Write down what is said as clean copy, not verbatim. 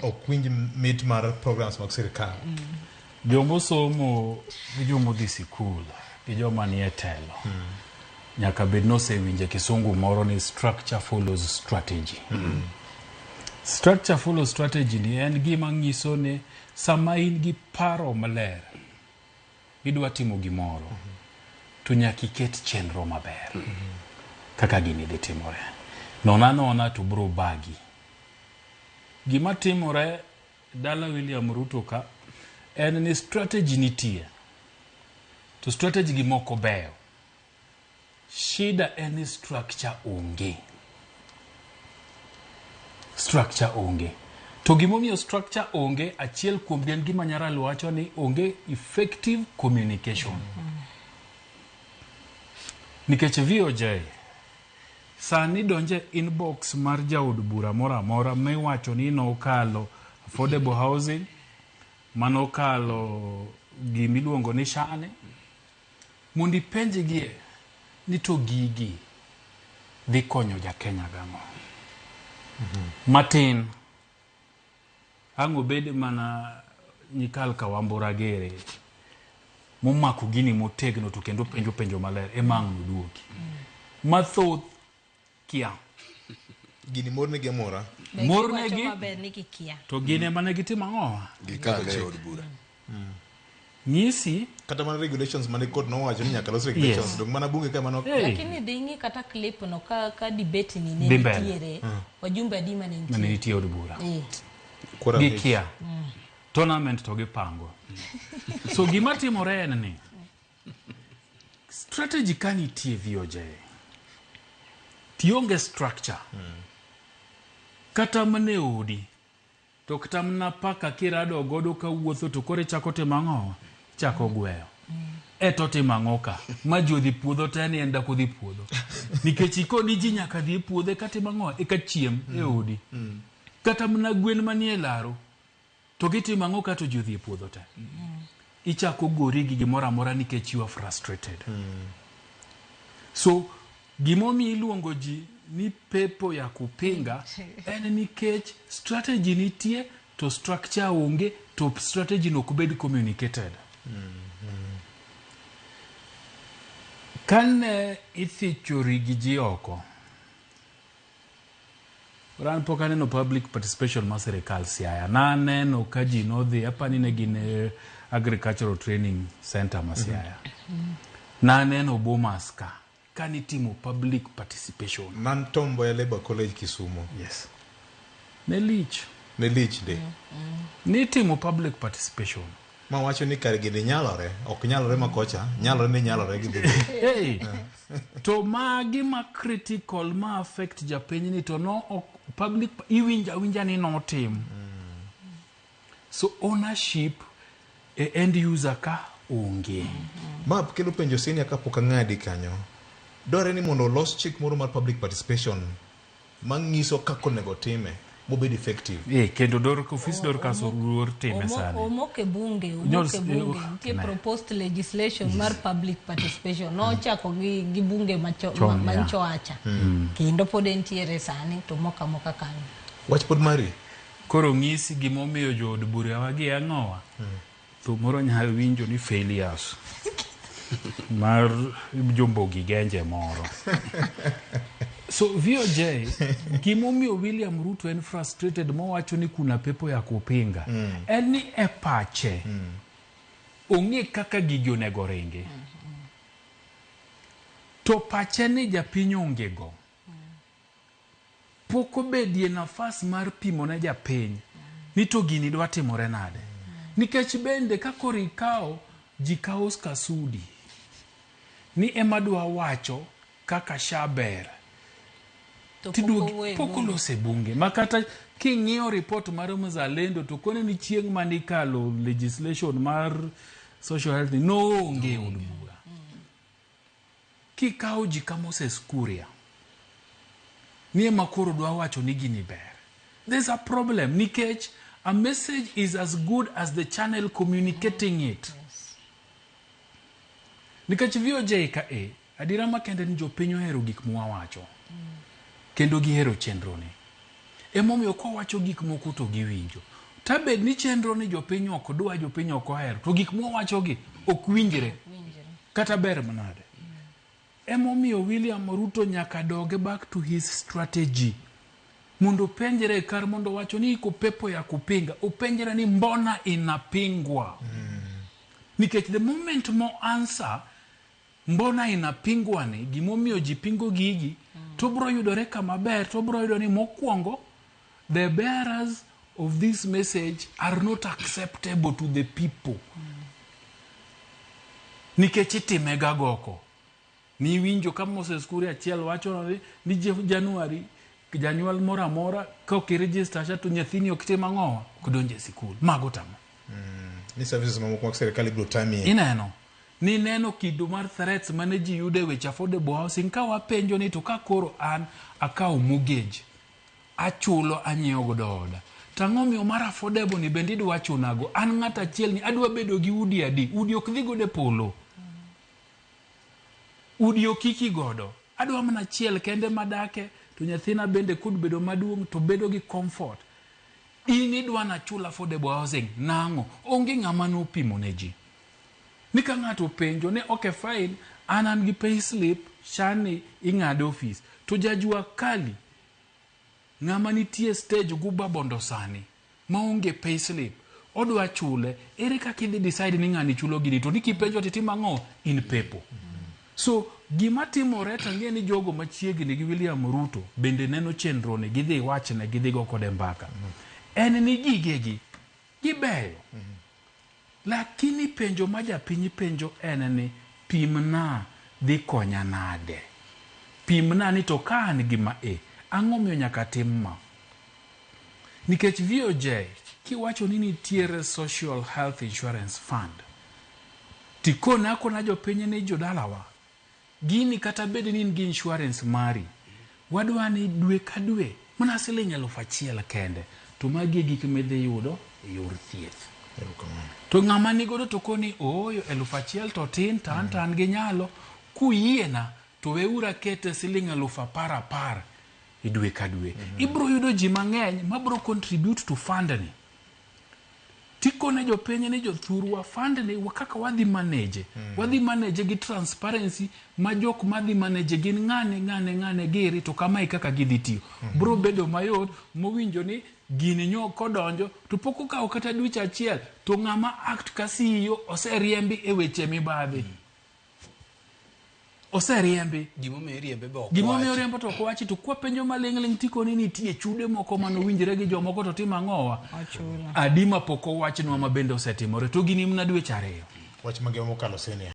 ok winj mit mar programs mag sirkal. Jomosomo gi jomodhi sikul gi joma nie telo nyaka bed nosewinjo e kisungu moro ni structure follows strategy. Structure follows strategy ni en gima nyiso ni sama in gi paro maler idwa timo gimoro to nyaka iket chenro maber kaka gini dhi timore. Nona nona to bro bagi. Gima timore dala William Ruto ka en ni strategy nitie to strategy gi moko beyo. Shida en ni structure onge. Structure onge. To gimomiyo structure onge, achiel kuom gi en gima Nyaralo wacho ni onge effective communication. Nikech VOJ sani donje inbox mar jaod bura moro amora miwacho ni nokalo affordable housing, manokalo gimiluongo ni shane, mondo ipenjgie ni to gigi dhi konyo ja Kenya gang'o. Matin ang' obed mana nyikal Kawambura gere momako gini motegno to kendo penjo penjo maler ema ang' noduoki. Mathoth kia. Gini mornegi amora. Be Mornegi. giwacho maber ni gikia. To gin ema ne gitimo ang'o? Gikale e od bura. Nyisi Kata mana regulations mane court nowacho ni nyaka los regulations. Yes. Dong mana bunge ka mano Hey. Lakini dhi ing'i kata clip no ka, ka debate ni ne Dhi mbele. nitiere wajumbe adi mane mane nitie. nitie e od bura. Eh. Kwara mich. Gikia. Tournament to gipango. So gima timore en ni strategy ka nitie VOJ tionge structure. Kata mana e odi to kata mana paka kirado godo kawuotho to koro ichako timo ang'o? Ichako gweyo. E to timo ang'o ka? Ma ji odhi puodho te ni en dak odhi puodho. Nikech ikoni ji nyaka dhi e puodho eka tim ang'o? Eka chiem e odi. Kata mana gwen manie laro to gitimo ang'o ka to ji odhi e puodho te? Ichako gori gi gimoro amora nikech you are frustrated. So gimomiyo iluongo ji ni pepo ya kupinga en nikech strategy nitie to structure onge to strategy no ok bed communicated. Kane ithichori gi ji oko, an pok aneno public participation mar sirikal Siaya. Naneno ka ji nodhi, apani ne gin e Agricultural Training Center ma Siaya. Naneno Bomas ka, kanitimo public participation. Nan Tom Mboya Labour College Kisumo. Yes. Ne lich. Ne lich ndi. Nitimo public participation. Ma wacho ni kare gini nyalore, ok nyalore ma kocha, nyalore ni nyalore gi dhi. Hey, to magi ma critical ma affect japiny ni to no ok public iwinjo awinja ni notim. So ownership e end user ka onge. Ma kelo penjo senior kapok ang'adi kanyo. Dwarore ni mondo olos chik moro mar public participation manyiso kaka onego time mobed effective. Eh, kendo dor ofis Dorcas Oruor time sani. Omok e bunge, Nyol- omok e bunge. Nitie ne. proposed legislation mar public participation. Nochako gi, gi bunge macho, Chon, ma, yeah. manchoacha. Kendo pod entiere sani to mok amoka kanyo. Wach pod mari. Koro ng'isi gimomiyo jood burawa gi ang'owa. Thum moro nyalo winjo ni failures mar Jombogi Genje moro. So VOJ, gimomiyo William Ruto en frustrated mowacho ni kuna pepo ya kupinga en ni e pache ong'e kaka gigi onego ringi. To pache ni japiny onge go. Pok obedie nafas mar pimo ne japiny ni to gini dwa timore nade. Nikech bende ka koro ikawo ji kawo Oscar Sudi ni ema dwa wacho kaka SHA ber. To pok Tiduogi owuoyo e pok bunge. olose bunge ma kata king'iyo report mar Mzalendo to kone ni chieng' mane ikalo legislation mar social health ni noonge e od bura. Kikawo ji ka Moses Kuria ni ema koro dwa wacho ni gini ber. There's a problem nikech a message is as good as the channel communicating it. Nikech VOJ ka e, adiera makende ni jopiny ohero gik mwawacho. Kendo gihero chenro ni. Emomiyo kwawacho gik moko to giwinjo. Tabed ni chenro ni jopiny ok dwa, jopiny ok ohero, to gik mwawachogi ok winjre. Kata ber manade. Emomiyo William Ruto nyaka doge back to his strategy. Mondo openjre kar mondo wacho ni iko pepo ya kupinga, openjre ni mbona inapingwa. Nikech the moment mo answer mbona inapingwa ni, gimomiyo ji pingo gigi, to bro yudore kama ber, to bro yudo ni mokwongo, the bearers of this message are not acceptable to the people. Nikech itime ga goko. Niwinjo ka Moses Kuria achiel wacho ni January janyuol moro amora ka ok iregister cha to nyathini ok tim ang'owa ok donj e sikul. Mago tamo. Ni services mamoko mag sirikal ibiro tamie. Ineno. Nineno kido mar threats mane ji yudo e weche affordable housing ka wapenjo ni to ka koro an akawo mortgage achulo anyiewo godo oda. To ang'o miyo mar affordable ni bende idwa chunago? An ng'at achiel ni adwa bedo gi udi adi? Udi ok dhi godo e polo. Udi ok iki godo. Adwa mana achiel kende madake to nyathina bende kud bedo maduong' to bedo gi comfort. In idwa nachul affordable housing nang'o? Onge ng'ama nopimo ne ji. Ni ka ng'ato openjo ni okay fine, an gi pay slip chani ing'ade ofis. To jajua kali ng'ama nitie stage Guba Bondo sani maonge pay slip odwa chule, ere kaka idhi decide ni ng'ani chulo gini to ni kipenjo to itimo ang'o in pepo. So gima timore to ang'e ni jogo machiegni gi William Ruto bende neno chenro ni gidhi wachne gidhi go kode mbaka. En ni gigegi gibeyo. Lakini penjo ma japiny penjo en ni pimna dhi konya nade? Pimna ni to ka an gi ma e, ang'o miyo nyaka tim ma? Nikech VOJ kiwacho ni nitiere Social Health Insurance Fund, tikone akona jopiny ni jodalawa, gini kata bed ni in gi insurance mari, wadwa ni dwe ka dwe mana siling 1000 kende, to magi e gik midhi yudo e yor thieth. To ng'ama nigodo to koni ooyo 1000 to tin to an to an gi nyalo, kuyiena to weuru akete siling 10,000 10,000 e dwe ka dwe. Ibro yudo ji mang'eny mabro contribute to fund ni. Tikone jopiny ni jothurwa fund ni kaka wadhi manage. Wadhi manage gi transparency ma jok madhi manage gin ng'ane ng'ane ng'ane giri to kamae kaka gidhi tiyo. Bro bedo mayot mowinjo ni gini nyo kodonjo to pok okawo kata dweche achiel to ng'ama act ka CEO oseriembi e weche mibadhi. Oseriembi. Gimomiyo iriembe be ok Gimomiyo oriembo to ok wachi to kwapenjo maling'ling' tikoni nitie chude moko manowinjre gi jomoko to timo ang'owa. Adi ma pok owachnwa ma bende osetimore to gini mana dweche 2. Wach mangima mokalo senior.